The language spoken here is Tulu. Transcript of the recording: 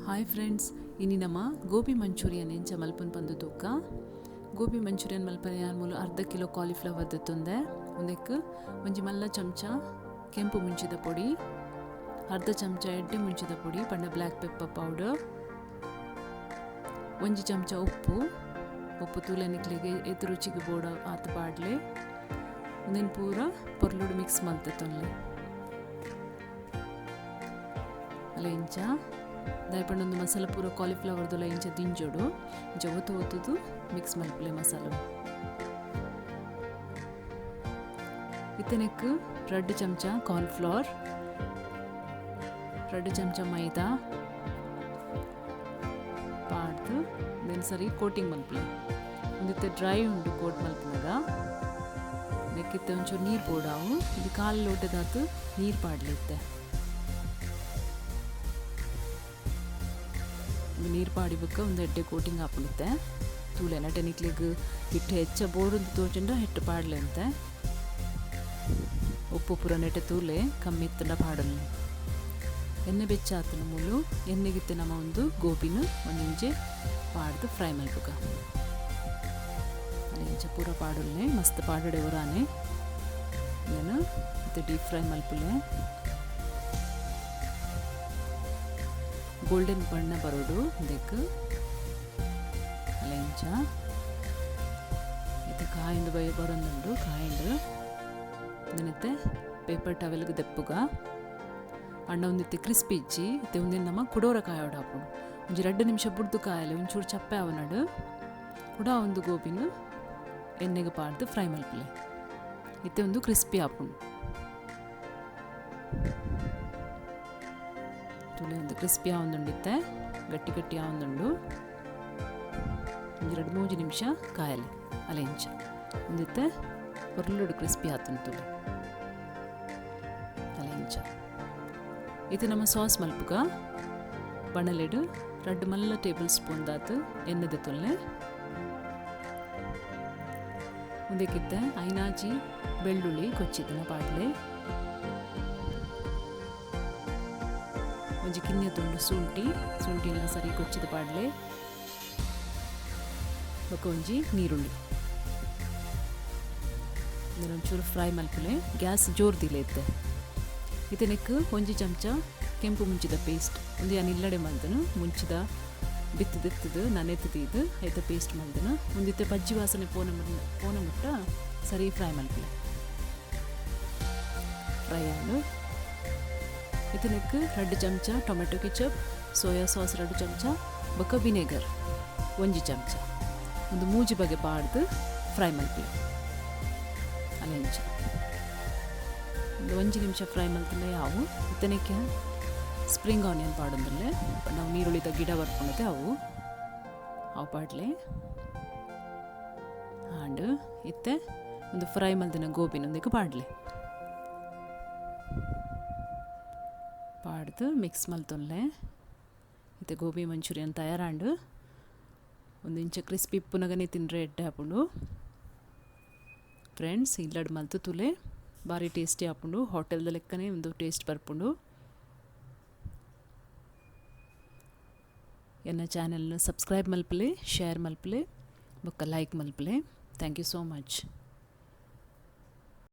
Hi friends, ಇನಿ ನಮ್ಮ ಗೋಬಿ ಮಂಚೂರಿಯನ್ ಎಂಚ ಮಲ್ಪನ್ ಪಂದು ತೂಕ. ಗೋಬಿ ಮಂಚೂರಿಯನ್ ಮಲ್ಪನೆ ಯಾನ್ ಮೂಲು ಅರ್ಧ ಕಿಲೋ ಕಾಲಿಫ್ಲವರ್ ದೆತ್ತೊಂದೆ. ಉಂದೆಕ್ ಒಂಜಿ ಮಲ್ಲ ಚಮಚ ಕೆಂಪು ಮುಂಚಿದ ಪೊಡಿ, ಅರ್ಧ ಚಮಚ ಎಡ್ಡೆ ಮುಂಚಿದ ಪೊಡಿ ಪಂಡ black pepper powder, ಒಂಜಿ ಚಮಚ ಉಪ್ಪು, ಉಪ್ಪು ತೂಲೆ ನಿಕ್ಲೆಗೆ ಎತ್ ರುಚಿಗೆ ಬೋಡ ಆತ ಪಾಡ್ಲೆ. ಉಂದೆನ್ ಪೂರ ಪೊರ್ಲುಡು ಮಿಕ್ಸ್ ಮಲ್ತೆತ್ತೊನ್ಲೆ. ಅಲ್ಲ ಇಂಚ ದಾಯಪಂಡ ಮಸಾಲ ಪೂರ ಕಾಲಿಫ್ಲವರ್ ದೊಲ ಇಂಚ ದಿಂಜೋಡು ಇಂಚ ಒತ್ತು ಒತ್ತುದು ಮಿಕ್ಸ್ ಮಲ್ಪಲೆ ಮಸಾಲ. ಇತ್ತನೆಕ್ 2 ಚಮಚ ಕಾರ್ನ್ಫ್ಲೋರ್, 2 ಚಮಚ ಮೈದಾ ಪಾಡ್ದು then ಸರಿ ಕೋಟಿಂಗ್ ಮಲ್ಪಲೆ. ಒಂದಿತ್ತೆ ಡ್ರೈ ಉಂಡು ಕೋಟ್ ಮಲ್ಪನಾಗ ನೆಕ್ಕಿತ್ತೆ ಒಂಚೂರು ನೀರು ಬೋಡಾವು. ಇದು ಕಾಲು ಲೋಟದಾತು ನೀರು ಪಾಡ್ಲಿತ್ತೆ. ನೀರು ಪಾಡಿಬಕ್ಕ ಒಂದು ಎಡ್ಡೆ ಕೋಟಿಂಗ್ ಹಾಪುತ್ತೆ. ತೂಲೆ ನಟೆ ನಿಕ್ಲೆಗ್ ಹಿಟ್ಟು ಹೆಚ್ಚ ಬೋಡುಂದು ತೋಚಂಡ ಹಿಟ್ಟು ಪಾಡ್ಲೆ ಅಂತೆ. ಉಪ್ಪು ಪೂರ ನೆಟೆ ತೂಲೆ ಕಮ್ಮಿ ಇತ್ತಂಡ ಪಾಡಲ್ಲ. ಎಣ್ಣೆ ಬೆಚ್ಚ ಆತನ ಮೂಲು ಎಣ್ಣೆಗಿತ್ತೆ ನಮ್ಮ ಒಂದು ಗೋಬಿನ ಒಂದಿಂಚೆ ಪಾಡ್ದು ಫ್ರೈ ಮಲ್ಪುಗ. ಇಂಚ ಪೂರ ಪಾಡಲ್ನೆ ಮಸ್ತ್ ಪಾಡಡೆ ಉರಾನೆ. ನಾನು ಇದು ಡೀಪ್ ಫ್ರೈ ಮಲ್ಪುಲೆ. ಗೋಲ್ಡನ್ ಬಣ್ಣ ಬರೋಡು ಇದಕ್ಕೆ. ಅಲ್ಲ ಇಂಚ ಇದು ಕಾಯಿಂದು ಬೈ ಬರೋದುಂಡು ಕಾಯಿಂದು. ನೆನತ್ತೆ ಪೇಪರ್ ಟವೆಲ್ಗೆ ದೆಪ್ಪುಗ. ಅಣ್ಣ ಒಂದಿತ್ತೆ ಕ್ರಿಸ್ಪಿ ಇಜ್ಜಿ ಇತ್ತೆ ಒಂದಿನ ನಮ್ಮ ಕುಡೋರ ಕಾಯೋಡು ಹಾಪುಂಡು. ಒಂಜಿ 2 ನಿಮಿಷ ಬುಡ್ದು ಕಾಯಲೆ ಒಂಚೂರು ಚಪ್ಪೆ ಅವನಡು ಕುಡ ಒಂದು ಗೋಬಿನ ಎಣ್ಣೆಗೆ ಪಾಡ್ದು ಫ್ರೈ ಮಲ್ಪಲೆ. ಇತ್ತೆ ಒಂದು ಕ್ರಿಸ್ಪಿ ಹಾಪುಂಡು. ತುಲೆ ಒಂದು ಕ್ರಿಸ್ಪಿ ಆವೊಂದುಂಡಿತ್ತೆ, ಗಟ್ಟಿ ಗಟ್ಟಿ ಆವೊಂದುಂಡು. ಒಂಜಿ 2-3 ನಿಮಿಷ ಕಾಯಲೆ. ಅಲ್ಲ ಇಂಚ ಒಂದಿತ್ತೆ ಪೊರ್ಲುಡು ಕ್ರಿಸ್ಪಿ ಆತುಂಡು ತುಲೆ. ಅಲ್ಲ ಇಂಚ ಇತ್ತೆ ನಮ್ಮ ಸಾಸ್ ಮಲ್ಪುಗ. ಬಣಲೆಡು 2 ಮಲ್ಲ ಟೇಬಲ್ ಸ್ಪೂನ್ ದಾತು ಎಣ್ಣೆದ ತುಲ್ಲೆ. ಉಂದೆಕಿತ್ತೆ ಐನಾಜಿ ಬೆಳ್ಳುಳ್ಳಿ ಕೊಚ್ಚಿದನ ಪಾಡ್ಲೆ. ಒಂಜಿ ಕಿನ್ಯ ತುಂಡು ಶುಂಠಿ, ಶುಂಠಿನ ಸರಿ ಕೊಚ್ಚಿದ ಪಾಡ್ಲೆ. ಬೊಕ್ಕ ಒಂಜಿ ನೀರುಳ್ಳಿ ಒಂಚೂರು ಫ್ರೈ ಮಲ್ಪಲೆ. ಗ್ಯಾಸ್ ಜೋರು ದಿಲೆ ಇತ್ತೆ. ಇತ್ತೆ ಒಂಜಿ ಚಮಚ ಕೆಂಪು ಮುಂಚಿದ ಪೇಸ್ಟ್ ಒಂದು ಯಾನ್ ಇಲ್ಲಡೆ ಮಲ್ದನು ಮುಂಚಿದ ಬಿತ್ತು ದಿತ್ತದು ನನೆತ್ತದು ಐತ ಪೇಸ್ಟ್ ಮಲ್ದನು. ಒಂದಿತ್ತೆ ಪಜ್ಜಿ ವಾಸನೆ ಪೋನ ಪೋನ ಮುಟ್ಟ ಸರಿ ಫ್ರೈ ಮಲ್ಪಲೆ. ಫ್ರೈ ಆಂಡು ಇತ್ತನೆಕ್ 2 ಚಮಚ tomato ketchup, soya sauce 2 ಚಮಚ, ಬೊಕ್ಕ ವಿನೆಗರ್ 1 ಚಮಚ ಒಂದು ಮೂಜಿ ಬಗೆ ಪಾಡ್ದು ಫ್ರೈ ಮಲ್ಪಲೆ. ಅಲ್ಲ ಇಂಚ ಒಂದು 1 ನಿಮಿಷ ಫ್ರೈ ಮಲ್ತಂಡ ಯಾವು. ಇತ್ತನೆಕ್ಕೆ ಸ್ಪ್ರಿಂಗ್ ಆನಿಯನ್ ಪಾಡೊಂದಲ್ಲೇ ನಾವು ನೀರುಳ್ಳಿದ ಗಿಡ ಬರ್ಕೊಂಡತೆ ಅವು ಅವು ಪಾಡ್ಲೆ. ಆಂಡ್ ಇತ್ತೆ ಒಂದು ಫ್ರೈ ಮಲ್ದಿನ ಗೋಬಿನೊಂದಿಗೆ ಪಾಡ್ಲೆ. ಪಾಡ್ದು ಮಿಕ್ಸ್ ಮಲ್ತೊನ್ಲೆ. ಇತ್ತೆ ಗೋಬಿ ಮಂಚೂರಿಯನ್ ತಯಾರಾಂಡು. ಒಂದು ಇಂಚ ಕ್ರಿಸ್ಪಿ ಇಪ್ಪುನಗನೆ ತಿಂದ್ರೆ ಎಡ್ಡೆ ಆಪುಂಡು. ಫ್ರೆಂಡ್ಸ್ ಇಲ್ಲಡ್ ಮಲ್ತು ತುಲೆ ಭಾರಿ ಟೇಸ್ಟಿ ಆಪುಂಡು. ಹೋಟೆಲ್ದ ಲೆಕ್ಕನೆ ಒಂದು ಟೇಸ್ಟ್ ಬರ್ಪುಂಡು. ಎನ್ನ ಚಾನೆಲ್ನ ಸಬ್ಸ್ಕ್ರೈಬ್ ಮಲ್ಪಲೆ, ಶೇರ್ ಮಲ್ಪಲೆ, ಬೊಕ್ಕ like ಮಲ್ಪಲೆ. Thank you so much.